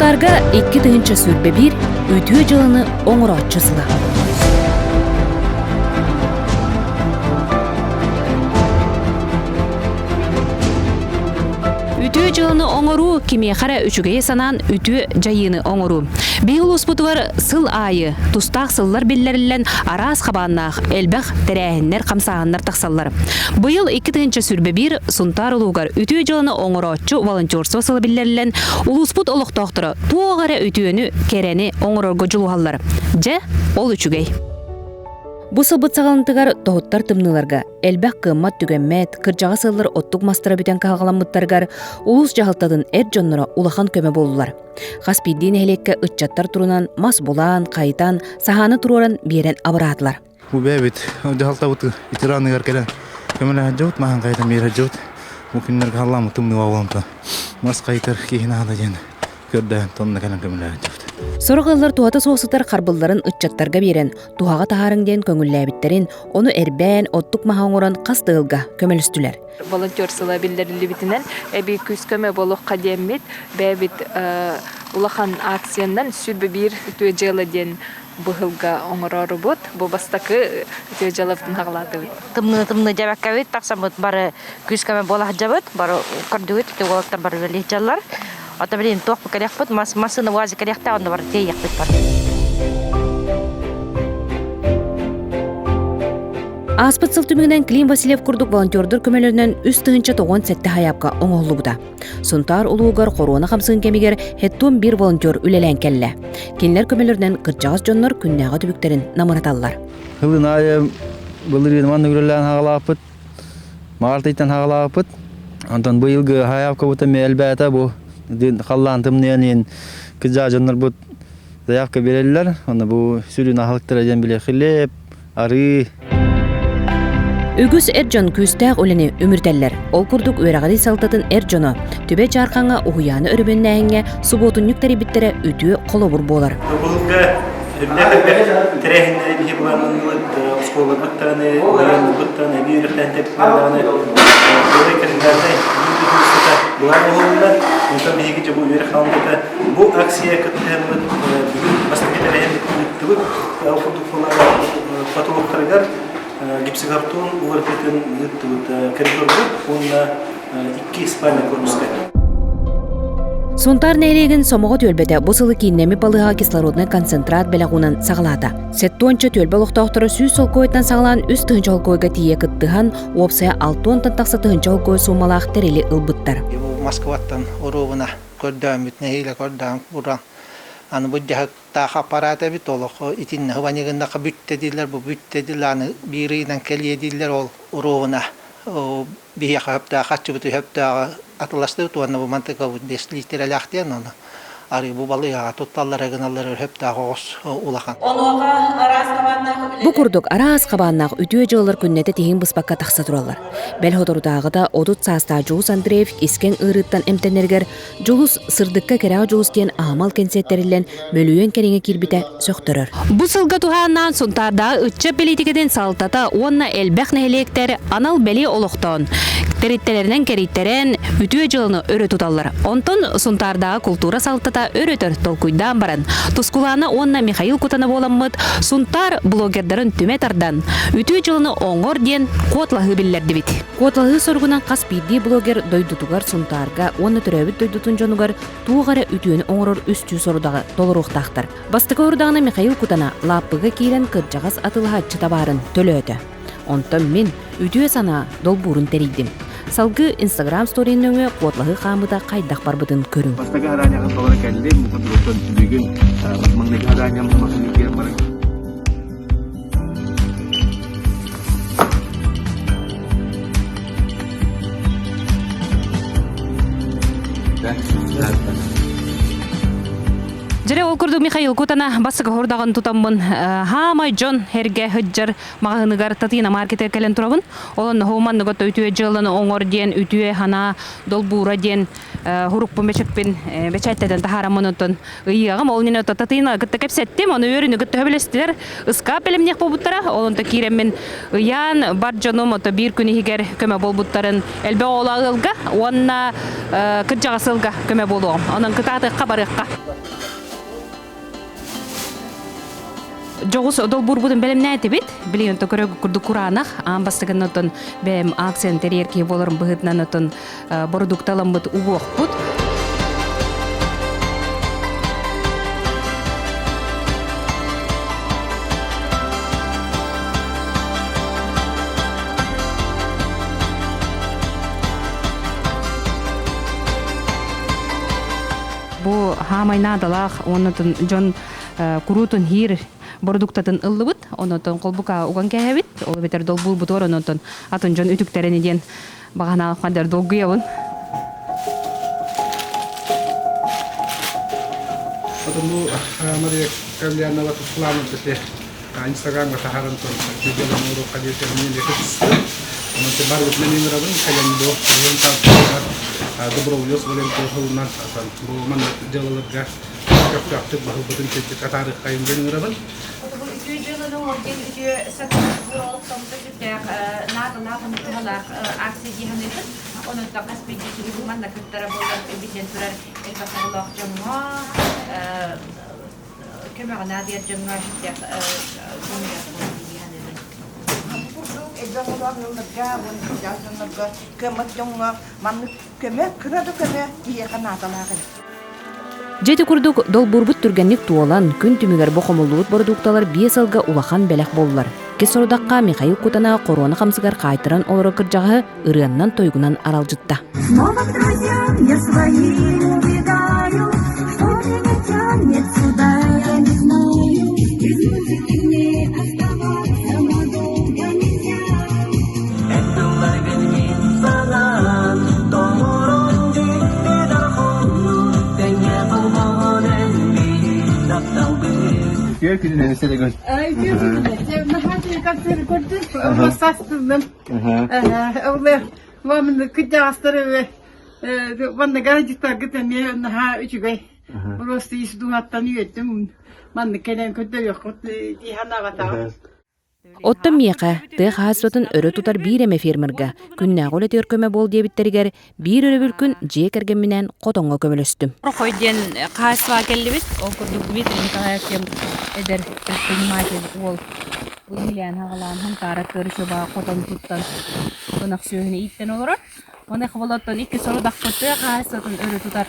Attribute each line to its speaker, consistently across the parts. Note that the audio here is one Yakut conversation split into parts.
Speaker 1: Сунтаарга 2021 үтүө дьылыны оҥорооччу сыла. Үтүө дьыаланы оҥоруу кимиэхэ эрэ үчүгэйи санаан үтүө дьайыыны оҥоруу. Биһиги улууспутугар сыл аайы тустаах сыллар биллэриллэн араас хабааннаах элбэх тэрээһиннэр, хамсааһыннар тахсаллар. Быйыл 2021 Сунтаар улуугар үтүө дьыаланы оҥорооччу волонтерство сыла биллэриллэн улууспут олохтоохторо туох эрэ үтүөнү, кэрэни оҥорорго дьулуһаллар. Дьэ, ол үчүгэй. Бу сылбыт саҕаланытыгар тоһуттар тымныыларга элбэх кыаммат-түгэммэт, кырдьаҕас ыаллар оттук мастара бүтэн кыһалҕаламмыттарыгар улуус дьаһалтатын эр дьонноро улахан көмө буоллулар. Хас биирдии нэһилиэккэ ыччаттар турунан мас булаан, хайытан, саһааны туруоран биэрэн абыраатылар.
Speaker 2: Бу бэйэбит дьаһалтабыт ветераныгар кэлэн көмөлөһө дьыбыт, маһын хайытан биэрэ дьыбыт. Бу күннэргэ халлааммыт тымныы буолан мас хайытар киһи наада диэн көрдөһөн тонна кэлэн көмөлөһө дьыбыт.
Speaker 1: Сорох ыаллар туһата суох сытар харбылларын ыччаттарга биэрэн, туһаҕа таһаарыҥ диэн көҥүллээбиттэрин, ону эрбээн, оттук маһа оҥорон хас да ыалга көмөлөстүлэр.
Speaker 3: Волонтер сыла биллэриллибитинэн эбии күүс-көмө буолуохха диэммит, бэйэбит улахан акциянан 101 үтүө дьыала диэн быһылга оҥороорубут. Бу бастакы үтүө дьыалабытын саҕалаатыбыт.
Speaker 4: Тымныы-тымныы дьэбэккэбит тахсаммыт бары күүс-көмө буола сылдьабыт, бары көрдүгүт, үтүө уолаттар бары үлэлии сылдьаллар. Ото билин туох кэлиэхпит, мас массыына уазик кэлиэхтээх, онно бары тиэйиэхпит бар.
Speaker 1: Ааспыт сыл түмүгүнэн Клим Васильев курдук волонтердар көмөлөрүнэн 3 097 хайаапка оҥоһуллубута. Сунтаар улуугар хоруона хамсыгын кэмигэр хеттуон биир волонтер үлэлээн кэллэ. Кинилэр көмөлөрүнэн кырдьаҕас дьоннор күннээҕи түбүктэрин намыраталлар.
Speaker 5: Сылын аайы былырыын маннык үлэлээн хаалааппыт. Маартыйтан хаалааппыт. Онтон быйылгы хаайаапкабыта эмиэ элбээтэ бу. Халлаан тымныйан иһин кырдьаҕас дьоннорбут заявка биэрэллэр. Онно бу сүрүн аһылыктара диэн били хлеб, арыы.
Speaker 1: Үгүс эр дьон күүстээх үлэни үмүрүтэллэр. Ол курдук үөрэҕирии салтатын эр дьоно Түбэ Дьаархаҥҥа уһуйааны өрөмүөннээһиҥҥэ субуотунньук тэрийбиттэрэ үтүө холобур буолар.
Speaker 6: Быһылга элбэх элбэх тэрээһиннэри биһи былааннанныбыт, оскуолаларбыт даҕаны, уһуйааннарбыт даҕаны, эбии үөрэхтээн тэппиттэр даҕаны былай календарнай былаан оҥоһулунна. Онтон биһиги дьэ бу үөрэх хаалбыта. Бу акция кыттыһаммыт бүгүн бастакы тэрээһин ыыттыбыт. Ол курдук потолоктарыгар гипсокартон уларытыытын ыыттыбыт коридорга уонна икки спальный корпуска.
Speaker 1: Сунтаар нэһилиэгин Сомоҕо түөлбэтэ бу сылы кииннэммит балыыһаҕа кислороднай концентрат бэлэх уунан саҕалаата. Сеттуонча түөлбэ олохтоохторо 100 солкуойтан саҕалаан 3 тыһыынча солкуойга тиийэ кыттыһан, уопсайа 60 тахса тыһыынча солкуой суумалаах тэрили ылбыттар.
Speaker 7: Москваттан оруобуна көрдөөммүт нэһиилэ көрдөөн уран аны бу дьаһыктаах аппарат эбит олох итиннэ ванигыннаха бүттэ дииллэр бу бүттэ дииллэр аны биир ыйынан кэлиэ дииллэр ол оруобуна биһиэхэ сөптөөх аччыбыт сөптөөҕө атыластыбыт уонна бу мантыкабыт 5 лиитирэлээх диэн ону арыы бу балыыһаҕа тутталлара гыналлара сөптөөх оҕус улахан.
Speaker 1: Бу курдук араас хабааннаах үтүө дьыалалар күннэтэ тиһигин быспакка тахса тураллар. Бэл соторутааҕыта 30 саастаах Дьулус Андреев искэҥ ыарыыттан эмтэнэригэр Дьулус сырдыкка кэрэҕэ дьулус диэн аһымал кэнсиэр тэриллэн мөлүйүөн кэриҥэ киирбитэ сөхтөрөр.
Speaker 8: Бу сылга туһааннаан Сунтаардааҕы ыччат бэлиитикэтин салалтата уонна элбэх нэһилиэктэр анал бэлиэ олохтоон, тэрилтэлэринэн кэрийтэрэн, үтүө дьыаланы өрө туталлар. Онтон Сунтаардааҕы култуура салалтата өр-өтөр толкуйдаан баран, Тускулаана уонна Михаил Кутана буоламмыт Сунтаар блогердарын түмэ тардан, үтүө дьыаланы оҥор диэн куоталаһыы биллэрдибит.
Speaker 1: Куоталаһыы соругунан хас биирдии блогер дойдутугар Сунтаарга уонна төрөөбүт дойдутун дьонугар туох эрэ үтүөнү оҥорор үстүү сорудаҕы толоруохтаахтар. Бастакы сорудаҕына Михаил Кутана лааппыга киирэн кырдьаҕас атыылаһааччы табаарын төлөөтө. Онтон мин үтүө санаа долбуурун тэрийдим. Салгыы Инстаграм сторин нөҥүө куоталаһыы хаамыыта хайдах барбытын көрүҥ.
Speaker 9: Бастакы хадаанньаҕын толоро кэллим, мутан бүгүн маҥнайгы хадаанньам маһын баран
Speaker 8: Дьэрэ ол курдук Михаил Кутана бастакы хордаҕын тутаммын хаамай дьон эргэ сылдьар маҕаһыыныгар Татьяна маркетыгар кэлэн турабын. Ол онно манныга үтүө дьыаланы оҥор диэн үтүө санаа долбуура диэн хурукпун бэчэппин бэчээттэтэн таһаараммын онтон ыйыаҕым. Ол иннинэ Татьяна кытта кэпсэттим, ону үөрүнү кытта сөбүлэстилэр. Ыскаап бэлэмниэх буолбуттара. Ол онто киирэммин ыйаан бар дьонум ото биир күн иһигэр көмө буолбуттарын элбэх оҕолоох ыалга уонна кырдьаҕас ыалга көмө буолуоҕум. Онон кытаатыахха барыахха.
Speaker 1: Дьоҕус долбуурбутун бэлэмнээтибит. Билигин то көрө курдук кураанах аан бастакын отон бэйэм акцияны тэрийэр киһи буоларым быһыытынан отон бородуукталаммыт угуохпут. Бу хаамай наадалаах уонна дьон куруутун хиир бородуктатын ыллыбыт, онотон холбука уган кээһэбит, ол эбэтэр долбуурбутугар онотон атын дьон үтүктэрини диэн баҕанаах хандар долгуйабын.
Speaker 10: Потому Мария Кавлянова Туслана бите Инстаграмга таһааран туран видеоларын уруокка диэтэҕинэ лехит Онон бар битмен ыҥырабын кэлэн бу уон таатталар доброволец волонтер сылынан бу маннык дьыалаларга көхтөөхтүк баһылбытын кэлбит атаарыаххайын диэн ыҥырабын.
Speaker 4: Бу үтүө дьыаланы оҥордун үтүө санаалар олохтоммута сүрдээх наадалаах уонна туһалаах акция дии саныыбын. Онон хас биирдии киһи бу манна кыттара буоллар биллэн турар элбэх оҕолоох дьоҥҥо көмөҕө наадыйар дьоҥҥо сүрдээх көмөлөөх буолар дии саныыбын.
Speaker 11: Бу курдук элбэх оҕолоох ыалларга уонна кырдьаҕас дьоннорго кыаммат дьоҥҥо маннык көмө, кыра да көмө киһиэхэ наадалаах эбит.
Speaker 1: Дьэ ити курдук долбуурбут түргэнник туолан, күн түмүгэр бу хомуллубут бородуукталар биэс сылга улахан бэлэх буоллулар. Иккис сорудахха Михаил Кутана хоруона хамсыгар хаайтаран олорор кырдьаҕаһы ырыаннан-тойугунан аралдьытта.
Speaker 12: Снова к друзьям я своим убегаю, Что меня тянет сюда, я не знаю. Без музыки мне оставаться надолго нельзя.
Speaker 9: Үтүө күнүнэн эсэлэгин.
Speaker 11: Үтүө күнүнэн. Наһаа концерт көрдүм. Састылым. Оле, вам кырдьаҕастары манна гаражиттаргыт эмиэ наһаа үчүгэй. Просто ис дууһаттан үөрдүм. Маннык кэлэн көрдөрүөххүт дии санаабатаҕым.
Speaker 1: Оттон миэхэ, тыа хаһаайыстыбатын өрө тутар биир эмэ фермергэ күннээҕи үлэтигэр көмө буол диэбиттэригэр, биир өрөбүл күн дьиэ кэргэмминээн хотоҥҥо көмөлөстүм. Орохой диэн хаһаайыстыбаҕа кэллибит. Ол курдук Дмитрий Николаев диэн эдэр предприниматель уол бу иилээн-аҕалаан Хантаара Кырычева хотон туттан ынах сүөһүнү ииттэн олорор. Оны хоболоттон икки сорудахпыт тыа хаһаайыстыбатын өрө тутар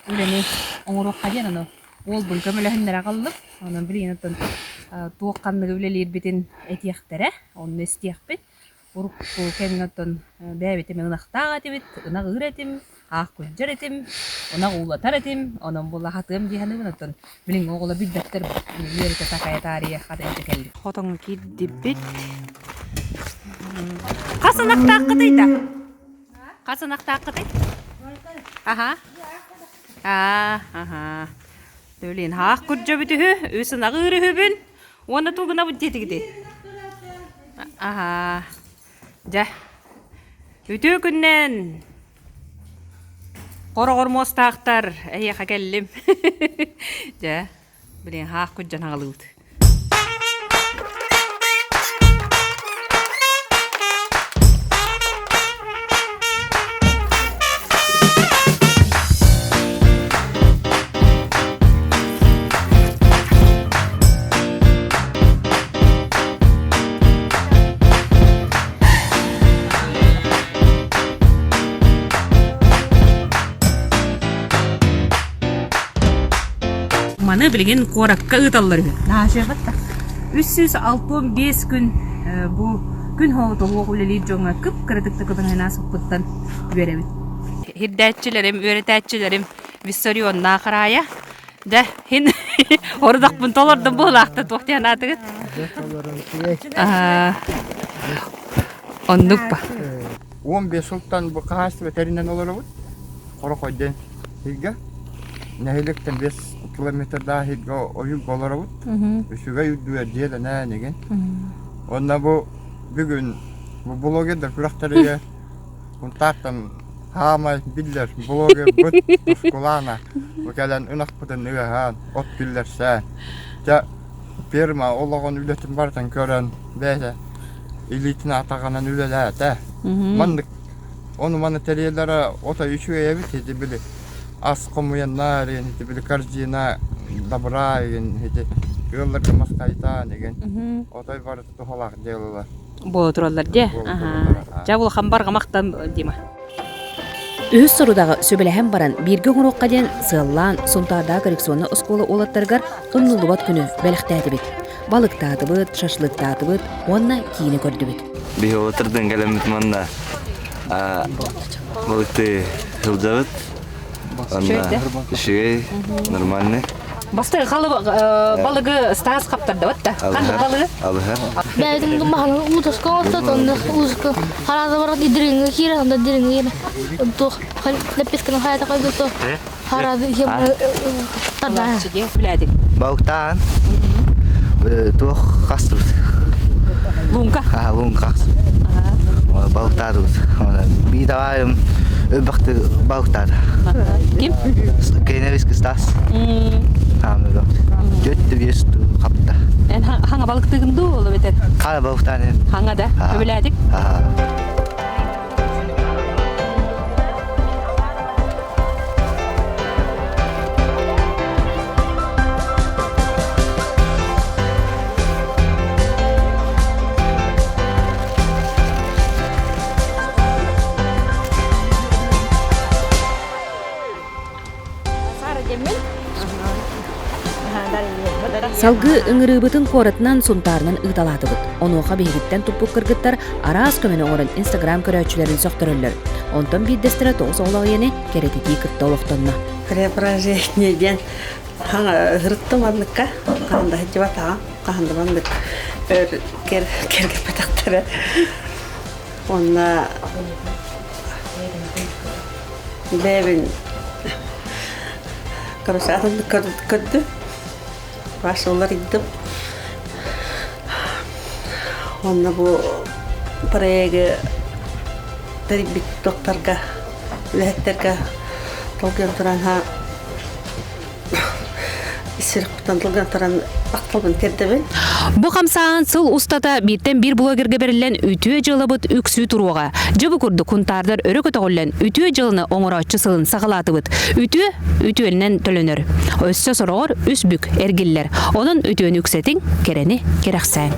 Speaker 1: үлэни оҥоруохха диэн ону уолбун көмөлөһүннэрэ аҕаллым. Онон билигин оттон туох ханныгы үлэлиирбитин этиэхтэрэ, онно истиэхпит. Урукку кэмҥэ оттон бэйэбит эмэ ынахтаах этибит, ынах ыыр этим, аах күрдьэр этим, ынах уулатар этим, онон буолла хатыам дии саныыбын, оттон билиҥҥи оҕолор билбэттэр үөрэтэ такайа таарыйа хата илдьэ кэллим. Хотоҥҥо киирдибит. Хас ынахтааххытый да? Хас ынахтааххытый? Аха. Аа, аха. Төлүн хаах күрдьэбит үһү, үс ынаҕы ыыр үһүбүн. Уонна тугунабыт диэтигити? Аха. Дьэ. Үтүө күннэн! Хороҕор муостаахтар, эһиэхэ кэллим. Дьэ, билин хаах күрдьэн аҕалыыбыт. Маны билигин куоракка ыыталлар үһү. Наһаачыйбат да. 365 күн бу күн хоһутуһуох үлэлиир дьоҥҥо кып-кыратык да көмөлөһөн ааспыппыттан үөрэбин. Ирдээччилэрим, үөрэтээччилэрим Виссарионнаах Рая Дьэ, хин орудахпын толордум буолаахта туох диэн аатыгыт? Оннук ба.
Speaker 9: 15 сылтан бу хаһаайыстыба тэринэн олоробут. Хорохой диэн сиргэ. Нэһилиэктэн 5 километрдаах сиргэ ойууга олоробут. Үчүгэй үрдүгэр дьиэлэнэн игин. Онно бу бүгүн бу блогердар күрэхтэригэр Кунтаартан хаамай биллэр блогербыт Тускулаана бу кэлэн ынахпытын ыаһаан, от киллэрсээн, дьэ ферма олоҕун үлэтин барытын көрөн бэйэтэ илиитин атаҕынан үлэлээтэ. Маннык ону-маны тэрийэллэрэ отой үчүгэй эбит ити били ас хомуйаннар ити били корзина добра ити. Ыалларга мас хайытаан игин. Отой барыта туһалаах дьыалалар.
Speaker 1: Буола тураллар дии. Дьэ улахан барҕамахтан Дима. Үһүс сорудаҕы сүбэлэһэн баран бииргэ оҥоруохха диэн сыаллаан Сунтаардаах коррекционнай оскуола уолаттарыгар умнуллубат күнү бэлэхтээтибит. Балыктаатыбыт, шашлыктаатыбыт уонна киинэ көрдүбүт.
Speaker 5: Биһи олотурдун кэлэммит манна балыкты сылдьабыт. Онно үчүгэй, нормальный.
Speaker 1: Бастакы балыгы Стас хаптардыбат да. Ханнык балыгы?
Speaker 5: Алыһар.
Speaker 13: Бэйэтин маһын уутаска оҥостот, онно ууска хараата барат дириҥҥэ киирэ, онно дириҥҥэ киирэ. Туох лэпписканы хайата хайдото хараады тарда.
Speaker 5: Балыктаан туох хастыбыт?
Speaker 1: Луҥка.
Speaker 5: Аа, луҥка Балыктаатыбыт. Биир давайым өлбөхтү балыктаата.
Speaker 1: Ким?
Speaker 5: Кеневис Стас. Дьөттү биэс хапта.
Speaker 1: Эн хаҥа балыктыгын дуу, ол эбэтэр?
Speaker 5: Хана балыктаан.
Speaker 1: Хаҥа да? Көбүлээтик? Салгыы ыҥырыыбытын куоратынан Сунтаарынан ыыталаатыбыт. Онуоха биһигиттэн туппут кыргыттар араас көмөнү оҥорон Инстаграм көрөөччүлэрин сөхтөрөллөр. Онтон биирдэстэрэ тоҕус оҕолоох ийэни кэрэтитии кытта олохтонно.
Speaker 14: Преображение диэн ыһырыттым манныкка хаһан да сылдьыбатаҕым хаһан да маннык өр кэргэппэтэхтэрэ уонна бэйэбин короче атыннык көрдүм Вашалар иддим уонна бу проегы тэрийбит докторга үлэһиттэргэ толгуйан туран сирхтан тылган туран махталбын тиэрдэбин.
Speaker 1: Бу хамсааһын сыл устата бииртэн биир блогерга бэриллэн үтүө дьыалабыт үксүү туруоҕа. Дьэ бу курдук хунтаардар өрө көтөҕүллэн үтүө дьыаланы оҥорооччу сылын саҕалаатыбыт. Үтүө үтүөннэн төлөнөр. Өссө сороҕор үс бүк эргиллэр. Онон үтүөнү үксэтиҥ, кэрэни кэрэхсээҥ.